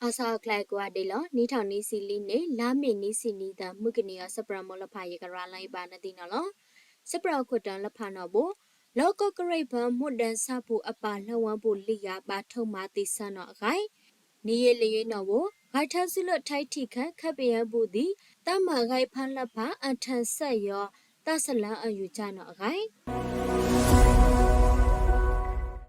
အီၣ်စီၣ်အီၤကျဲကိးဂၤဒဲးလီၤ. နံၣ်ထီၣ်နံၣ်ဆံလံန့ၣ် လါမ့ၤနံၣ်ဆံနံၤသၢ မုၢ်ကနံၤအံၤ စဲးပြၣ်မိၢ်လၢဖး ယကရၤလီၤအံၤဘၣ်နသ့ၣ်နီၣ်လီၤ. စဲးပြၣ်ခိၣ်တီလၢဖးနီၣ်ဘိ, လၢကီၢ်ကရ့ၣ်ဖၢ မိၢ်ဒၢဆၣ်ပူၤအပၢ်လၢဝၢပူၤလံယၤ ဘၣ်ထိၣ်မၤသံဆၢနီၣ်အဂၤ နံၣ်ယံာ်လံယံာ်နီၣ်ဘိ, ဂဲၤထၢဆူလၢထံထံၣ်ခဲ ခၢၣ်ပယီၤပူၤသံ တၢ်မၤဂဲၤဖၢလၢဖး အၣ်ထၢၣ်စဲၣ်ယီၤ တၢ်ဆလၢအယူၤကၢ်နီၣ်အဂၤ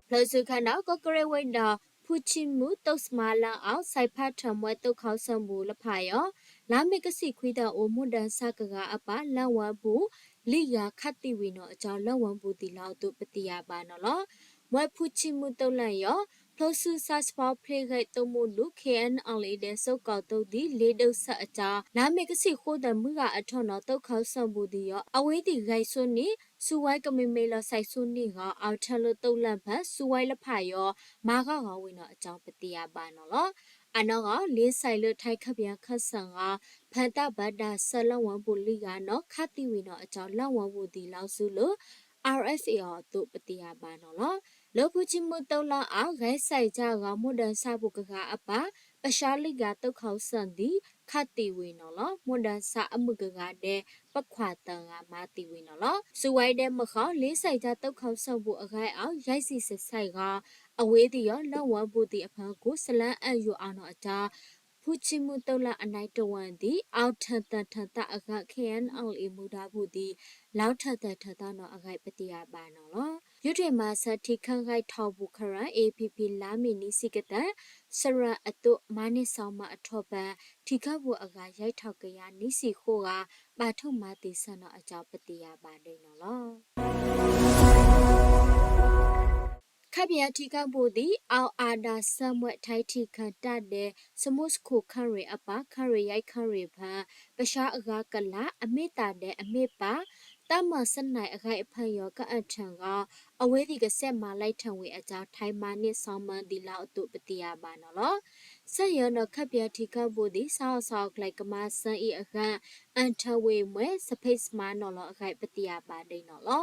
ဖျိဆူခဲဒီး ကီၢ်ကရ့ၣ်ဝ့ၢ်ဒီး ဖူၣ်ဆံမူးတိၣ်စမါလၢအီၤ စဲးဖးထၢၣ်မှဲ သုးခီၣ်စၢၣ်ပူၤလၢဖးအံၤ လါမ့ၤကဆံခွံသီအအိၣ် မိၢ်ဒၢဆၣ်ကဂၤအပၢ် လၢဝၢပူၤ လံယၤခးသံဝံၤနီၣ်အကၠီ လၢဝၢပူၤသံလီၤအသိး ပသ့ၣ်ညါဘၣ်နီၣ်လီၤ. မှဲဖူၣ်ဆံမူးတိၣ်လၢအံၤ ဖျိဆူစၢ်စပီဖျ့ဂဲၤသိၣ်မူဒူ ခ့ၣ်အဲၣ်အၣ်လ်အ့ဒဲး စိကီၢ်သိဒံ လ့ဒိၣ်ဆၢအကၠီ လါမ့ၤကဆံဃိးသီမုၢ်ဂၤအထီၣ်နီၣ် သုးခီၣ်စၢၣ်ပူၤသံယီၤ အဝဲသ့ၣ်ဂဲၤစိန့ၢ် စူဝဲကမ့ၢ်မ့ၢ်လီၤစဲးစိန့ၢ်ဂီၤ အၣ်ထၢၣ်လၢသိၣ်လၢဖၢ စူဝဲလၢဖးယီၤ မၤဂီၢ်ဂီၤဝံၤနီၣ်အကၠီ ပသ့ၣ်ညါဘၣ်နီၣ်လီၤ. အနီၢ်ဂီၢ် လ့စဲးလၢထံခၢၣ်ပယီၤခၢၣ်စးဂီၤ ဖဲတၢ်ဘၢတၢ်ဆၢလၢဝၢပူၤလံယၤနီၣ် ခးသံဝံၤနီၣ်အကၠီ လၢဝၢပူၤသံလီၤဆူလၢ အါရ့ၣ်အ့ၣ်အီၤအသိး ပသ့ၣ်ညါဘၣ်နီၣ်လီၤ. လၢဖူၣ်ဆံမူးတိၣ်လၢအီၤ ဂဲၤစဲးကၠီဂီၤ မိၢ်ဒၢဆၣ်ပူၤကဂၤအပၢ် ပဆါလံယၤ သုးခီၣ်စၢၣ်သံ ခးသံဝံၤနီၣ်လီၤ. မိၢ်ဒၢဆၣ်အမုၣ်ကဂၤဒဲး ပခွါသၢဂၤမၤသံဝံၤနီၣ်လီၤ. စူဝဲဒဲးမဃီ လ့စဲးကၠီ သုးခီၣ်စၢၣ်ပူၤအဂဲၤအီၤ ယဲၢ်ဆံစဲးဂီၤ အဝဲသံယီၤ လၢဝၢပူၤသံအဖီခိၣ် ဆလၢအယူၤအီၤနီၣ်အကၠီ ဖူၣ်ဆံမူးတိၣ်လၢအနံၣ်တဝၢသံ အၣ်ထၢၣ်သၢထၢၣ်သၣ်အဂၤ ခ့ၣ်အဲၣ်အၣ်လ်အ့မူဒါပူၤသံ လီၤထၢၣ်သၢထၢၣ်သၣ်နီၣ်အဂၤ ပသ့ၣ်ညါဘၣ်နီၣ်လီၤ. ယူၤထွံၣ်မၤစၢၤထံခၢၣ်ဂဲၤထီၣ်ပူၤ ခရၣ် AAPP လါမ့ၤနံၣ်ဆံကတၢၢ် စရၣ်အသိး မၤန့ၢ်စီမၤအထီၣ်ပၢၢ် ထံခၢၣ်ပူၤအဂၤ ယဲၢ်ထီၣ်ကယၤနံၣ်ဆံဃိးဂၤ ဘၣ်ထိၣ်မၤသံဆၢနီၣ်အကၠီ ပသ့ၣ်ညါဘၣ်ဒၣ်နီၣ်လီၤ. ခၢၣ်ပယီၤထံခၢၣ်ပူၤသံ အီၣ်အါဒၣ်ဆၢမှဲထံထံၣ်ခဲတၢ်ဒဲး စမူစခိၣ်ခရ့ၣ်အပၢ် ခရ့ၣ်ယဲၢ်ခရ့ၣ်ဖၢ ပဆါအဂၤကလး အမ့ၢ်သးဒဲးအမ့ၢ်ပၢ် တၢ်မၤစနဲၣ်အဂဲၤအဖၢယီၤ ကအၣ်ထၢၣ်ဂီၤ အဝဲသ့ၣ်ကဆဲးမၤလဲၢ်ထၢၣ်ဝံၤအကၠီ ထံမၤန့ၢ်စီမၤသံလီၤအသိး ပသ့ၣ်ညါဘၣ်နီၣ်လီၤ. စဲးယီၤနီၣ် ခၢၣ်ပယီၤထံခၢၣ်ပူၤသံ စးအီၣ်စီအီၣ်ကျဲၤကမၤစၢၤအံၤအဂၤ အၣ်ထၢၣ်ဝံၤမှဲ စဖ့ၣ်စမါနီၣ်လီၤအဂၤ ပသ့ၣ်ညါဘၣ်ဒၣ်နီၣ်လီၤ.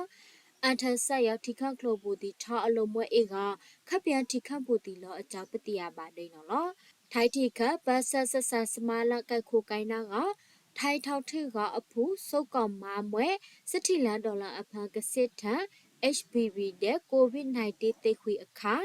အၣ်ထၢၣ်စဲးယီၤထံခၢၣ်ကျိၤပူၤသံ ထီအလိၤမှဲအ့ၣ်ဂီၤ ခၢၣ်ပယီၤထံခၢၣ်ပူၤသံလီၤအကၠီ ပသ့ၣ်ညါဘၣ်ဒၣ်နီၣ်လီၤ. ထံထံၣ်ခဲ ပၢဆှၢဆှဲစမါလၢကဲခိၣ်ကဲနၢ်ဂီၤ ထံထီၣ်ထံဂီၤအဖုၣ် စိကီၢ်မါမှဲ စထံၣ်လၢဒီလၣ်အဖၢကစ့ထၢၣ် HPV ဒဲး COVID nineteen သ့ၣ်ဃံအခါ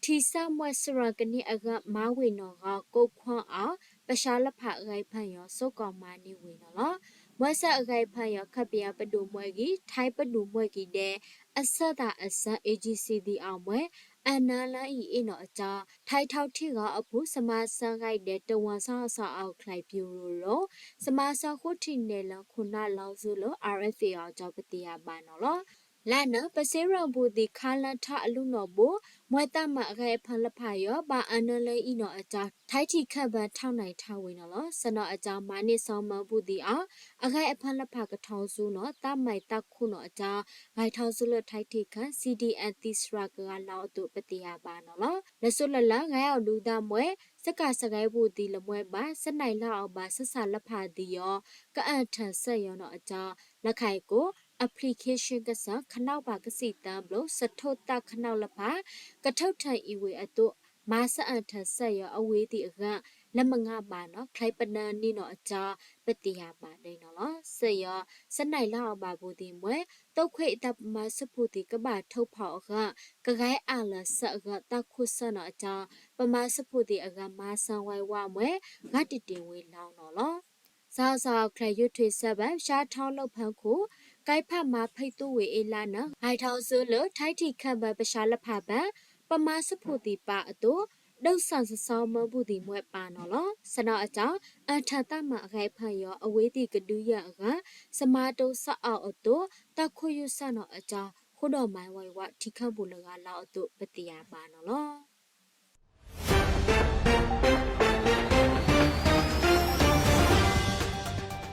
ထံဆၢမှဲစရၣ်ကနံၣ်အဂၤ မၤဝံၤနီၣ်ဂီၤ ကိးခွါအီၤ ပဆါလၢဖးအဂဲၤဖၢယီၤ စိကီၢ်မါန့ၢ်ဝံၤနီၣ်လီၤ. မှဲဆၢအဂဲၤဖၢယီၤ ခၢၣ်ပယီၤပဒိၣ်မှဲကံၤ ထံပဒိၣ်မှဲကံၤဒဲး အဆၢသးအဆၢ agency သ့ၣ်အီၤမှဲ အနၢလၢအံၤအ့ၣ်နီၣ်အကၠီ ထံထီၣ်ထံဂီၤအဖုၣ် စမါဆၢဂဲၤဒဲး တဝီၤစးအီၣ်စီအီၣ်ကျဲၤ ပူၤရိၤရိၤ စမါဆၢဃိထံၣ်န့ၣ်လၢခိၣ်နၢ်လီၤစိၤလၢ RFA အီၤကၠီ ပသ့ၣ်ညါဘၣ်နီၣ်လီၤ. လၢနၢၤ ပစ့ရၢၣ်ပူၤသံ ခါလၢထီအလူၢ်နီၣ်ဘိ မှဲတၢ်မၤအဂဲၤအဖၢလၢဖးယီၤ ဘၣ်အနၢလၢအံၤနီၣ်အကၠီ ထံထံၣ်ခဲဘၣ်ထီၣ်နံၣ်ထီၣ်ဝံၤနီၣ်လီၤ. စနီၣ်အကၠီ မၤန့ၢ်စီမၤပူၤသံအီၤ အဂဲၤအဖၢလၢဖးကထီၣ်ဆူနီၣ် တၢ်မၤတၢ်ခိၣ်နီၣ်အကၠီ ဂဲၤထီၣ်ဆူလၢထံထံၣ်ခဲ CDM သံစရၣ်ကဂၤလီၤအသိး ပသ့ၣ်ညါဘၣ်နီၣ်လီၤ. လၢစိလၢ်လၢ် ဂဲၤအီၤဒုးတၢ်မှဲ စကၤစကဲပူၤသံလၢမှဲဘၣ် စနဲၣ်လၢအီၤဘၣ် ဆၢစးလၢဖးသံယီၤ ကအၣ်ထၢၣ်စဲးယီၤနီၣ်အကၠီ လၢခါအံၤကိး application ကစၢၢ် ခနီၣ်ပာ်ကစံၣ်သၢဘျီ စထိၣ်တၢ်ခနီၣ်လၢဖး ကထၢၣ်ထၢၣ်အံၤဝံၤအသိး မၤဆၢအၣ်ထၢၣ်စဲးယီၤအဝဲသ့ၣ်အဂၤ လၢမုၢ်ဂၤဘၣ်နီၣ် ချဲပနၢ်နံၣ်နီၣ်အကၠီ ပသ့ၣ်ညါဘၣ်ဒၣ်နီၣ်လီၤ. စဲးယီၤ စနဲၣ်လၢအီၤဘၣ်ပူၤသံမှဲ သိၣ်ခွဲးအတၢ်ပမၤစၢၤဖိသံ ကဘၣ်ထိၣ်ဖီၣ်အဂၤ ကဂဲၤအါလၢၤဆၢအဂၤ တၢ်ခိၣ်ဆၢနီၣ်အကၠီ ပမၤစၢၤဖိသံအဂၤ မၤစၢၤဝဲဝဲမှဲ ဂၤတံၢ်တ့ၢ်ဝံၤလီၤနီၣ်လီၤ. စးအီၣ်စီအီၣ်ကျဲၤ ယူၤထွံၣ်စဲးဘၣ် ပဆါထီလိာ်ဖၢခိၣ် ကဲဖးမၤဖံးသူဝံၤအ့လါနၢၤ ဂဲၤထီၣ်ဆူလၢ ထံထံၣ်ခဲဘၣ် ပဆါလၢဖးဘၣ် ပမၤစၢၤဖိသံပၢ်အသိး ဒိၣ်စၣ်စစီမၢပူၤသံမှဲပၢ်နီၣ်လီၤ. စနီၣ်အကၠီ အၣ်ထၢၣ်တၢ်မၤအဂဲၤဖၢယီၤ အဝဲသ့ၣ်ကဒုးယၤအဂၤ စမၤတိစးအီၣ်အသိး တၢ်ခိၣ်ယူၢ်စၢ်နီၣ်အကၠီ ဃိဒီးမၤဝဲဝဲထံခၢၣ်ပူၤလၢဂၤလီၤအသိး ပသ့ၣ်ညါဘၣ်နီၣ်လီၤ.